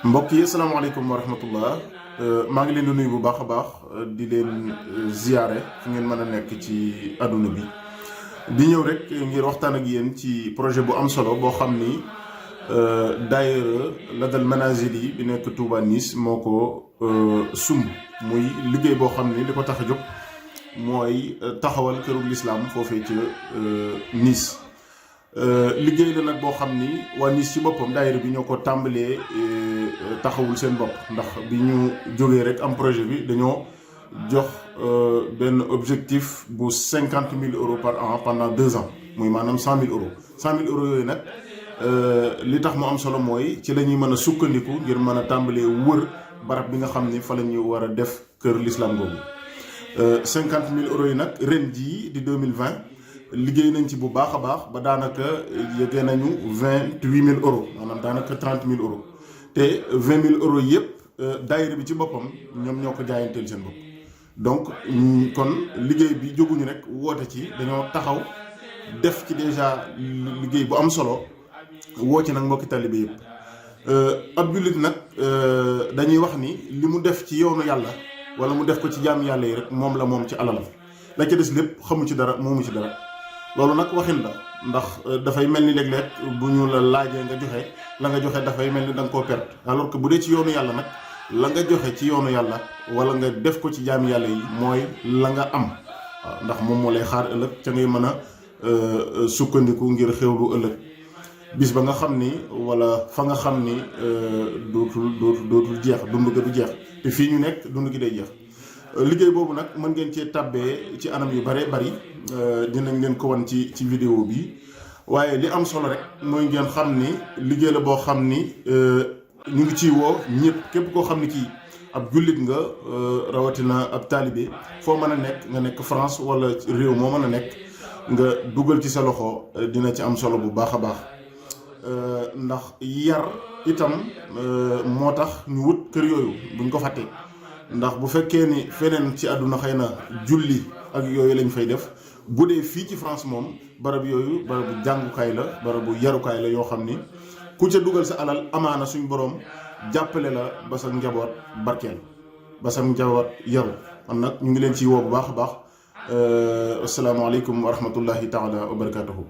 mbokk yi asalaamaaleykum wa rahmatullah maa ngi leen di nuyu bu baax a baax di leen ziyaare fu ngeen mën a nekk ci àdduna bi di ñëw rek ngir waxtaan ak yéen ci projet bu am solo boo xam ni daayira Ladal Manazili bi nekk Touba Nice moo ko sumb muy liggéey boo xam ni li ko tax a jóg mooy taxawal kërug lislaam foofee ca Nice. liggéey la nag boo xam ni waa Nice ci boppam daayira bi ñoo ko tàmbalee taxawul seen bopp ndax bi ñu jógee rek am projet bi dañoo jox benn objectif bu 50 000 euros par an pendant 2 ans muy maanaam 100 000 euros 100 000 euros yooyu nag li tax mu am solo mooy ci la ñuy mën a sukkandiku ngir mën a tàmbalee wër barab bi nga xam ni fa la ñuy war a def kër l'islam googu 50 000 euros yi nag ren jii di 2020 liggéey nañ ci bu baax a baax ba daanaka yëgee nañu 28 000 euros maanaam daanaka 30 000 euros te 20 000 euros yëpp daayira bi ci boppam ñoom ñoo ko jaayanteel seen bopp. donc kon liggéey bi jóguñu rek woote ci dañoo taxaw def ci déjà liggéey bu am solo woo ci nag mbokki talibé yëpp. ab jullit nag dañuy wax ni li mu def ci yoonu yàlla wala mu def ko ci jaam yàlla yi rek moom la moom ci alalam la ca des lépp xamu ci dara moomu ci dara. loolu nag waxin la ndax dafay mel ni léeg-léeg bu ñu la laajee nga joxe la nga joxe dafay mel ni da nga koo perte alors que bu dee ci yoonu yàlla nag la nga joxe ci yoonu yàlla wala nga def ko ci jaami yàlla yi mooy la nga am waaw ndax moom moo lay xaar ëllëg ca ngay mën a sukkandiku ngir xewlu ëllëg bis ba nga xam ni wala fa nga xam ni dootul jeex dund ga du jeex te fii ñu nekk dund gi day jeex. liggéey boobu nag mën ngeen cee tàbbee ci anam yu bare bari dinañ leen ko wan ci vidéo bi waaye li am solo rek mooy ngeen xam ni liggéey la boo xam ni ñu ngi ciy woo ñëpp képp koo xam ni kii ab jullit nga rawatina ab taalibe foo mën a nekk nga nekk France wala réew moo mën a nekk nga dugal ci sa loxo dina ci am solo bu baax a baax ndax yar itam moo tax ñu wut kër yooyu buñ ko fàttee. ndax bu fekkee ni feneen ci àdduna xëy na julli ak yooyu lañ fay def bu dee fii ci France moom barab yooyu barabu jàngukaay la barabu yarukaay la yoo xam ni ku ca dugal sa alal amaana suñ borom jàppale la ba sa njaboot barkeel ba sa njaboot yaru kon nag ñu ngi leen ciy woo bu baax a baax asalaamaaleykum wa rahmatullahi taala wa barakatuhu